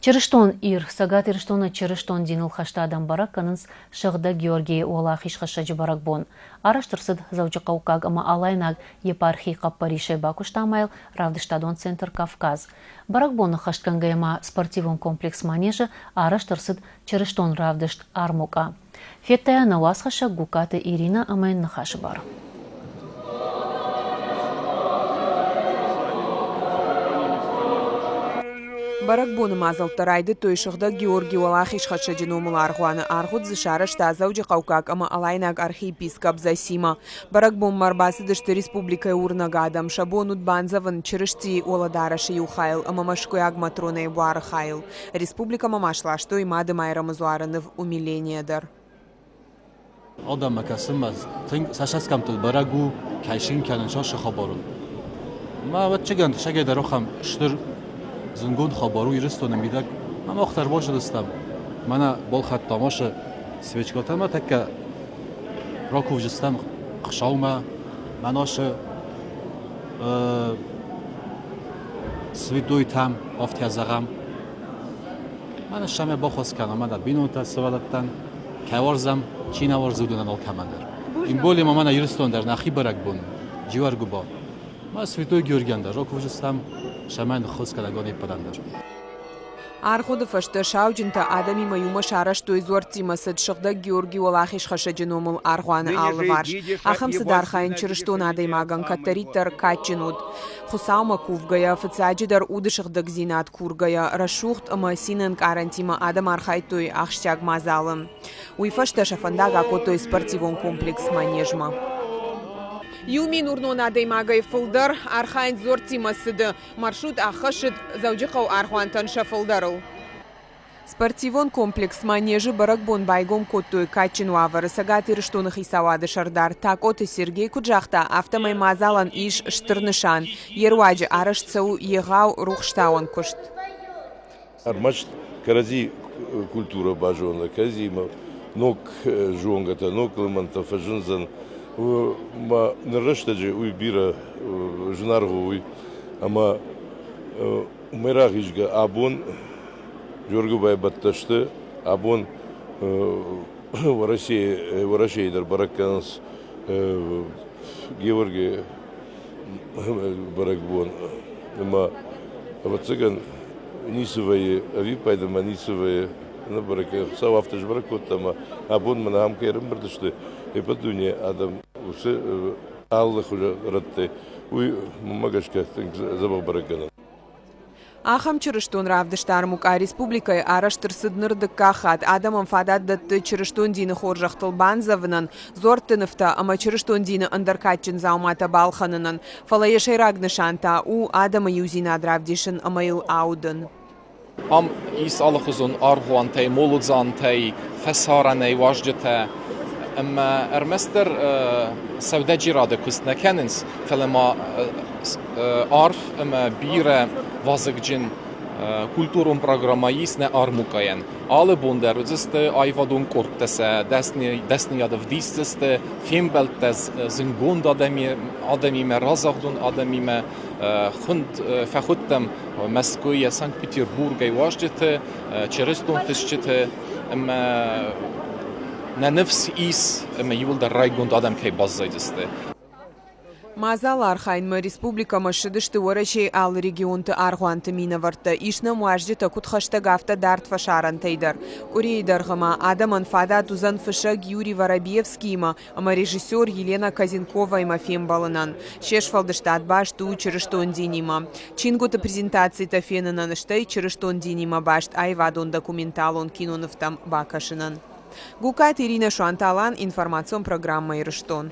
Чырыстон Ир, Цӕгат Ирыстоны чырыстон диныл хӕст адӕм бӕрӕг кӕнынц Сыгъдӕг Георгийы Уӕлахизхӕссӕджы бӕрӕгбон. Арӕзт ӕрцыд Дзӕуджыхъӕуккаг ӕмӕ Алайнаг епархийы хъӕппӕрисӕй бакуыста ӕмӕ йыл равдыстадон центр «Кавказ». Бӕрӕгбоны ххӕстгӕнгӕйӕ ма спортивон комплекс «Манеж»-ы арӕзт ӕрцыд чырыстон равдыст «Армукъа». Федта йӕ нӕ уацхӕссӕг Гуккаты Иринӕ ӕмӕ йын ныхасы бар. Бӕрӕгбоны мадзӕлттӕ райдыдтой Сыгъдӕг Георгий Уӕлахизхӕссӕджы номыл аргъуаны. Аргъуыд дзы сарӕзта Дзӕуджыхъӕуккаг ӕмӕ Алайнаг архиепископ Зосима. Бӕрӕгбонмӕ ӕрбацыдысты республикӕйы уырнӕг адӕм. Сӕ бон уыд бандзӕвын Чырыстийы уӕлӕдарӕсы иу хайыл ӕмӕ мӕскуыйаг Матронайы буары хайыл. Республикӕмӕ ма сластой Мады Майрӕмы дзуары ныв Умиление дӕр. Адӕммӕ кӕсынмӕ тынг сӕ цӕсгӕмттыл бӕрӕг у, кӕй цин кӕнынц ацы хабарыл. Мӕ ӕвӕццӕгӕн, сӕгӕй дӕр ахӕм стыр зындгонд хабар у Ирыстоны мидӕг. Ӕмӕ мах дӕр базыдыстӕм, мӕнӕ балхӕдтам ацы свечкатӕ ӕмӕ тӕккӕ ракувдзыстӕм Хуыцаумӕ, мӕнӕ ацы святойтӕм, афтӕ зӕгъӕм. Мӕнӕ сӕмӕ баххуыс кӕнӕм мӕнӕ бинонтӕ, сывӕллӕттӕн, кӕй уарзӕм, чи нӕ уарзы, уыдонӕн алкӕмӕн дӕр. Тем более ма мӕнӕ Ирыстон дӕр нӕхи бӕрӕгбон, Джиуӕргуыба. Ма Святой Георгийӕн дӕр ракувдзыстӕм, сӕмӕ ныххуыс кӕнӕгон еппӕтӕн дӕр. Аргъуыды фӕстӕ сауджынтӕ адӕмимӕ иумӕ сарӕзтой дзуӕрттимӕ цыд Сыгъдӕг Георгий Уӕлахизхӕссӕджы номыл аргъуаны алыварс. Ахӕм цыд архайын чырыстон адӕймагӕн кӕддӕриддӕр кадджын уыд. Хуыцаумӕ кувгӕйӕ, фыццаджыдӕр уды сыгъдӕгдзинад кургӕйӕ, рӕсугъд ӕмӕ цины ӕнкъарӕнтимӕ адӕм архайдтой ахсджиаг мадзалы. Уый фӕстӕ сӕ фӕндаг акодтой спортивон комплекс «Манеж»-мӕ. Иу мин уырнон адӕймагӕй фылдӕр архайынц дзуӕрттимӕ цыды. Маршрут ӕххӕссыд Дзӕуджыхъӕуы аргъуантӕн сӕ фылдӕрыл. Спортивон комплекс «Манеж»-ы бӕрӕгбон байгом кодтой кадджын уавӕры. Цӕгат Ирыстоны хицауады сӕрдар Такъоты Сергей куыд загъта, афтӕмӕй мадзалӕн ис стыр нысан. Йе руаджы арӕзт цӕуы егъау рухстауӕн куыст. Ӕрмӕст кӕрӕдзи культурӕ базоны, кӕрӕдзимӕ ног зонгӕтӕ, ног лымӕнтӕ фӕзындзӕн. Ма ныр рӕстӕджы уый бирӕ зынаргъ у уый, ӕмӕ уымӕй рахизгӕ абон Георгиевайы бӕттӕ сты, абон Уӕрӕсейы, Уӕрӕсейы дӕр бӕрӕг кӕнынц Георгийы бӕрӕгбон. Ӕмӕ, ӕвӕццӕгӕн, ницы вӕййы ӕвиппайды ӕмӕ ницы вӕййы ӕнӕбӕрӕг. Хуыцау афтӕ сбӕрӕг кодта ӕмӕ абон мӕнӕ ам кӕй ӕрӕмбырд сты, ӕппӕт дуне адӕм уыцы алы хуызы рӕттӕй, уый мӕнмӕ гӕсгӕ тынг дзӕбӕх бӕрӕггӕнӕн. Ахӕм чырыстон равдыст армукъа республикӕйы арӕзт ӕрцыд ныр дыккаг хатт. Адӕмӕн фадат дӕтты чырыстон дины хорзӕхтыл бандзӕвынӕн, дзуӕртты нывтӕ ӕмӕ чырыстон дины ӕндӕр кадджын дзауматӕ балхӕнынӕн. Фӕлӕ йӕ сӕйраг нысан та у адӕмы иудзинад равдисын ӕмӕ йыл аудын. Ам ис алыхуызон аргъуантӕй, молодзантӕй, фӕсарӕнӕй уазджытӕ ӕмӕ ӕрмӕстдӕр сӕудӕджерады куыст нӕ кӕнынц, фӕлӕ ма арф ӕмӕ бирӕ вазыгджын культурон программӕ ис нӕ армукъайӕн. Алы бон дӕр уыдзысты аивадон къордтӕ сӕ дӕсныйад ӕвдисдзысты, фембӕлдтӕ зынгонд адӕмимӕ, разагъдон адӕмимӕ, хуынд фӕхуыдтам Мӕскуыйӕ, Санкт-Петербургӕй уазджыты, чырыстон фысджыты ӕмӕ нӕ ныфс ис ӕмӕ иууылдӕр райгонд адӕм кӕй баззайдзысты. Мадзалы архайынмӕ республикӕмӕ ссыдысты Уӕрӕсейы алы регионты аргъуанты минӕвӕрттӕ. Ис нӕм уазджытӕ куыд хӕстӕг, афтӕ дард фӕсарӕнтӕй дӕр. Къуырийы дӕргъы ма адӕмӕн фадат уыдзӕн фыссӕг Юрий Воробьевскиимӕ ӕмӕ режиссер Елена Козенковаимӕ фембӕлынӕн. Се сфӕлдыстад баст у чырыстон динимӕ. Чингуыты презентацитӕ фенынӕн, стӕй чырыстон динимӕ баст аивадон-документалон кинонывтӕм бакӕсынӕн. Гукаты Иринӕ Суанталан, информацион программӕ «Ирыстон».